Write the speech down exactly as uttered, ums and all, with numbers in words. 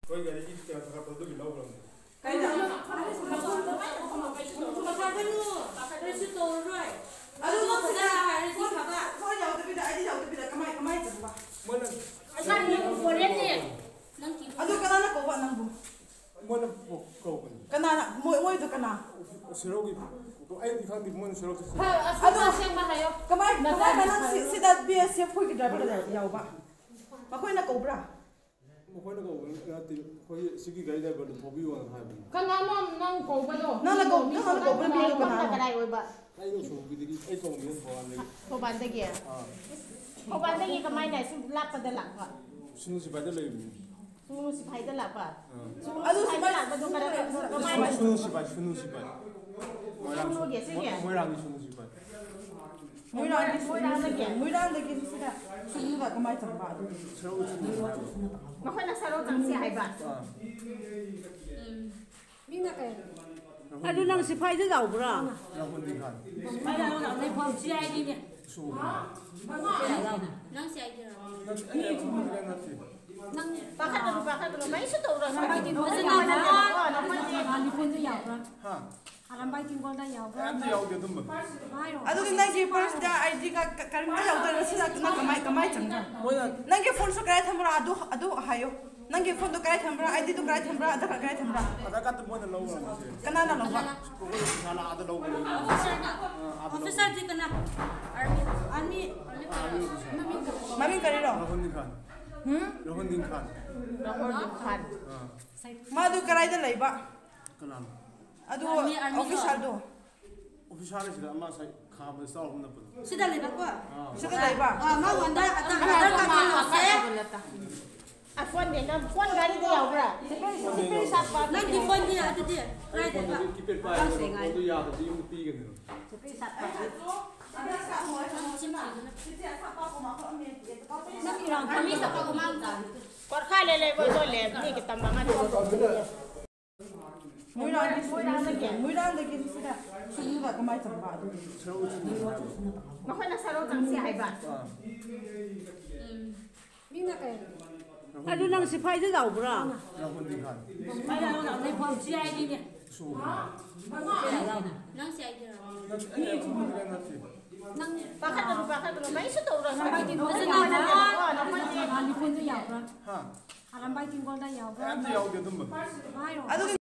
ꯑꯩꯈꯣꯏ ꯒꯥꯔꯤꯒꯤ ꯇꯤꯀꯦꯠ ꯀꯛꯄꯗꯨꯒꯤ ꯂꯧꯈ꯭ꯔꯕꯅꯦ꯫ ꯀꯩꯅꯣ? ꯑꯗꯨ ꯅꯪ ꯁꯤꯗ ꯐꯣꯟ, ꯐꯣꯟ ꯌꯥꯎꯗꯕꯤꯗ, ꯑꯥꯏ ꯗꯤ ꯌꯥꯎꯗꯕꯤꯗ ꯀꯃꯥꯏ, ꯀꯃꯥꯏ ꯆꯪꯕ? ꯃꯣꯏꯅ ꯑꯗꯨ ꯀꯅꯥꯅ ꯀꯧꯕ ꯅꯪꯕꯨ? ꯃꯣꯏꯅ ꯀꯧꯕꯅꯤ꯫ ꯀꯅꯥꯅ? ꯃꯣꯏ, ꯃꯣꯏꯗꯣ ꯀꯅꯥ? ꯁꯦꯔꯧꯒꯤ, ꯑꯩꯗꯤ ꯈꯪꯗꯦ, ꯃꯣꯏꯅ ꯁꯦꯔꯧ ꯆꯠꯁꯤ꯫ ꯑꯗꯣ ꯑꯁꯦꯡꯕ ꯍꯥꯏꯌꯣ꯫ ꯀꯃꯥꯏ, ꯀꯃꯥꯏꯅ ꯅꯪ ꯁꯤ-, ꯁꯤꯗ ꯕꯤ ꯑꯦꯁ ꯑꯦꯐ ꯈꯣꯏꯒꯤ ꯗ꯭ꯔꯥꯏꯚꯔ ꯌꯥꯎꯕ? ꯃꯈꯣꯏꯅ ꯀꯧꯕ꯭ꯔꯥ? ꯃꯈꯣꯏꯅ ꯀꯧꯕ ꯅꯠꯇꯦ, ꯑꯩꯈꯣꯏ ꯁꯤꯒꯤ ꯒꯥꯔꯤ ꯗ꯭ꯔꯥꯏꯚꯔꯗꯨ ꯊꯧꯕꯤꯌꯣꯅ ꯍꯥꯏꯕꯅꯤ꯫ ꯀꯅꯥꯅꯣ ꯅꯪ ꯀꯧꯕꯗꯣ? ꯅꯪꯅ ꯀꯧ-, ꯅꯪꯅ ꯀꯧꯕ ꯃꯤꯗꯣ ꯀꯅꯥꯅꯣ? ꯀꯗꯥꯏ ꯑꯣꯏꯕ? ꯑꯩꯅ ꯁꯣꯔꯣꯛꯀꯤꯗꯒꯤ, ꯑꯩ ꯊꯧꯕꯤꯅ ꯊꯧꯕꯥꯜꯗꯒꯤ꯫ ꯊꯧꯕꯥꯜꯗꯒꯤ? ꯑꯥ꯫ ꯊꯧꯕꯥꯜꯗꯒꯤ ꯀꯃꯥꯏꯅ ꯁꯨꯝ ꯂꯥꯞꯄꯗ ꯂꯥꯛꯄ? ꯁꯨꯅꯨ ꯁꯤꯐꯥꯏꯗ ꯂꯩꯕꯅꯤ꯫ ꯁꯨꯅꯨ ꯁꯤꯐꯥꯏꯗ ꯂꯥꯛꯄ? ꯑꯥ꯫ ꯁꯨꯅꯨ ꯁꯤꯐꯥꯏꯗ ꯂꯥꯛꯄꯗꯣ ꯀꯔꯝ-, ꯀꯃꯥꯏꯅ? ꯁꯨꯅꯨ ꯁꯤꯐꯥꯏ, ꯁꯨꯅꯨ ꯁꯤꯐꯥꯏ꯫ ꯃꯣꯏꯔꯥꯡ ꯁꯨ-, ꯁꯨꯅꯨꯒꯤ ꯁꯤꯒꯤ? ꯃꯣꯏ-, ꯃꯣꯏꯔꯥꯡꯒꯤ ꯁꯨꯅꯨ ꯁꯤꯐꯥꯏ꯫ ꯃꯣꯏꯔꯥꯡꯗꯒꯤ, ꯃꯣꯏꯔꯥꯡꯗꯒꯤ ꯁꯤꯗ ꯁꯨꯅꯨꯗ ꯀꯃꯥꯏꯅ ꯆꯪꯕ ꯑꯗꯨꯗꯤ? ꯁꯦꯔꯧꯗ ꯆꯠꯁꯤ ꯍꯥꯏꯕ꯫ ꯃꯈꯣꯏꯅ ꯁꯦꯔꯧ ꯆꯪꯁꯤ ꯍꯥꯏꯕ? ꯑꯥ꯫ ꯎꯝ꯫ ꯃꯤꯅ ꯀꯩ? ꯑꯗꯨ ꯅꯪ ꯁꯤꯐꯥꯏꯗ ꯌꯥꯎꯕ꯭ꯔꯥ? ꯔꯥꯍꯨꯜꯗꯤ ꯈꯥꯟ꯫ ꯁꯤꯐꯥꯏꯗ ꯌꯥꯎꯕ꯭ꯔꯥ? ꯂꯩꯐꯝ ꯁꯤ ꯑꯥꯏ ꯗꯤꯅꯦ꯫ ꯁꯨ꯫ ꯅꯪ ꯁꯤ ꯑꯥꯏ ꯗꯤꯔꯣ? ꯅꯠꯇꯦ, ꯑꯩ ꯔꯥꯍꯨꯜꯗꯤ ꯈꯥꯟ ꯅꯠꯇꯦ꯫ ꯅꯪ ꯄꯥꯈꯠꯀꯅꯨ, ꯄꯥꯈꯠꯀꯅꯨ, ꯀꯩꯁꯨ ꯇꯧꯔꯣꯏ꯫ ꯅꯈꯣꯏꯗꯤ ꯐꯖꯅ ꯌꯥꯎꯕ꯭ꯔꯥ? ꯅꯈꯣꯏꯗꯤ ꯍꯥ? ꯑꯔꯥꯝꯕꯥꯏ ꯇꯤꯡꯒꯣꯜꯗ ꯌꯥꯎꯕ꯭ꯔꯥ? ꯑꯝꯇ ꯌꯥꯎꯗꯦ ꯑꯗꯨꯝꯕ꯫ ꯍꯥꯏꯔꯣ꯫ ꯑꯗꯨꯗꯤ ꯅꯪꯒꯤ ꯄꯔꯁꯇ ꯑꯥꯏ ꯗꯤꯒ ꯀ-, ꯀꯔꯤꯝꯇ ꯌꯥꯎꯗ꯭ꯔꯒ ꯁꯤꯗ ꯅꯪ ꯀꯃꯥꯏ, ꯀꯃꯥꯏ ꯆꯪꯕ꯭ꯔꯥ? ꯃꯣꯏꯅ ꯅꯪꯒꯤ ꯐꯣꯟꯁꯨ ꯀꯗꯥꯏ ꯊꯝꯕ꯭ꯔꯥ? ꯑꯗꯨ, ꯑꯗꯨ ꯍꯥꯏꯌꯣ꯫ ꯅꯪꯒꯤ ꯐꯣꯟꯗꯣ ꯀꯗꯥꯏ ꯊꯝꯕ꯭ꯔꯥ? ꯑꯥꯏ ꯗꯤꯗꯣ ꯀꯗꯥꯏ ꯊꯝꯕ꯭ꯔꯥ? ꯑꯙꯥꯔ ꯀꯥꯔꯗꯇꯣ ꯃꯣꯏꯅ ꯂꯧꯈ꯭ꯔꯕꯅꯦ꯫ ꯀꯅꯥꯅ ꯂꯧꯕ? ꯑꯩꯈꯣꯏ ꯑꯣꯐꯤꯁꯥꯔꯅ ꯑꯥꯗ ꯂꯧꯈ꯭ꯔꯕꯅꯦ꯫ ꯑꯣꯐꯤꯁꯥꯔꯅ? ꯑꯥ, ꯑꯥꯗ ꯂꯧꯈ꯭ꯔꯕꯅꯦ꯫ ꯑꯣꯐꯤꯁꯥꯔꯗꯤ ꯀꯅꯥ? Army, army, army officer. ꯃꯃꯤꯡ ꯀꯔꯤ? ꯃꯃꯤꯡ ꯀꯔꯤꯔꯣ? ꯔꯥꯍꯨꯜꯗꯤꯟ ꯈꯥꯟ꯫ ꯍꯨꯝ? ꯔꯥꯍꯨꯜꯗꯤꯟ ꯈꯥꯟ꯫ ꯔꯥꯍꯨꯜꯗꯤꯟ ꯈꯥꯟ꯫ ꯑꯥ꯫ ꯃꯥꯗꯨ ꯀꯗꯥꯏꯗ ꯂꯩꯕ? ꯀꯅꯥꯅꯣ? ꯑꯗꯨ ꯑꯥꯔꯃꯤ, ꯑꯥꯔꯃꯤꯗꯣ? ꯑꯣꯐꯤꯁꯥꯔꯗꯣ? ꯑꯣꯐꯤꯁꯥꯔ ꯁꯤꯗ ꯑꯃ ꯉꯁꯥꯏ ꯈꯥꯝꯕꯗ ꯆꯥꯎꯔꯕ ꯅꯠꯇ꯭ꯔꯣ? ꯁꯤꯗ ꯂꯩꯕꯀꯣ? ꯑꯥ꯫ ꯁꯤꯗ ꯂꯩꯕ? ꯑꯥ, ꯃꯉꯣꯟꯗ ꯑꯙꯥꯔ, ꯑꯙꯥꯔ ꯀꯥꯔꯗ ꯂꯧꯁꯦ꯫ ꯑ, ꯐꯣꯟꯗꯤ ꯅꯪ ꯐꯣꯟ ꯒꯥꯔꯤꯗ ꯌꯥꯎꯕ꯭ꯔꯥ? ꯐꯣꯟꯗꯤ ꯌꯥꯎꯕ꯭ꯔꯥ? ꯅꯪꯒꯤ ꯐꯣꯟꯗꯤ ꯑꯗꯨꯗꯤ ꯀꯗꯥꯏꯗ ꯂꯩꯕ? ꯐꯣꯟꯗꯨꯗꯤ ꯀꯤꯄꯦꯗ ꯄꯥꯏꯕꯅꯦ, ꯐꯣꯟꯗꯨ ꯌꯥꯗ꯭ꯔꯗꯤ ꯌꯨꯝꯗ ꯄꯤꯒꯅꯤ꯫ ꯅꯪꯒꯤ ꯔꯥꯎꯟ ꯈꯔ ꯃꯤ ꯆꯠꯄꯒ ꯃꯥꯡ ꯇꯥꯔꯦ꯫ ꯀꯣꯔꯈꯥ ꯂꯩ ꯂꯩ ꯕꯣꯏ ꯕꯣꯏ ꯂꯩ, ꯃꯤꯒꯤ ꯇꯝꯕ ꯉꯥꯛꯇ꯫ ꯃꯣꯏꯔꯥꯡꯗꯒꯤ, ꯃꯣꯏꯔꯥꯡꯗꯒꯤ ꯁꯤꯗ ꯁꯨꯅꯨꯗ ꯀꯃꯥꯏ ꯆꯪꯕ ꯑꯗꯨꯗꯤ? ꯃꯈꯣꯏꯅ ꯁꯔꯣ ꯆꯪꯁꯤ ꯍꯥꯏꯕ꯫ ꯎꯝ꯫ ꯃꯤꯅ ꯀꯩ? ꯑꯗꯨ ꯅꯪ ꯁꯤꯐꯥꯏꯗ ꯌꯥꯎꯕ꯭ꯔꯥ? ꯌꯥꯎꯕꯗꯤ ꯈꯥꯟ꯫ ꯁꯤꯐꯥꯏꯗ ꯌꯥꯎꯕ ꯂꯩꯐꯝ ꯁꯤ ꯑꯥꯏ ꯗꯤꯅꯦ꯫ ꯁꯨ꯫ ꯅꯪ ꯁꯤ ꯑꯥꯏ ꯗꯤꯔꯣ? ꯅꯠꯇꯦ, ꯑꯩ ꯑꯗꯨꯒꯨꯝꯕꯗꯤ ꯅꯠꯇꯦ꯫ ꯅꯪ ꯄꯥꯈꯠꯀꯅꯨ, ꯄꯥꯈꯠꯀꯅꯨ, ꯀꯩꯁꯨ ꯇꯧꯔꯣꯏ꯫ ꯅꯈꯣꯏꯗꯤ ꯐꯖꯅ ꯅꯈꯣꯏꯗꯤ ꯌꯥꯎꯕ꯭ꯔꯥ? ꯍꯥ? ꯑꯔꯥꯝꯕꯥꯏ ꯇꯤꯡꯒꯣꯜꯗ ꯌꯥꯎꯕ꯭ꯔꯥ? ꯑꯝꯇ ꯌꯥꯎꯗꯦ ꯑꯗꯨꯝꯕ꯫ ꯍꯥꯏꯔꯣ꯫ ꯑꯗꯨꯗꯤ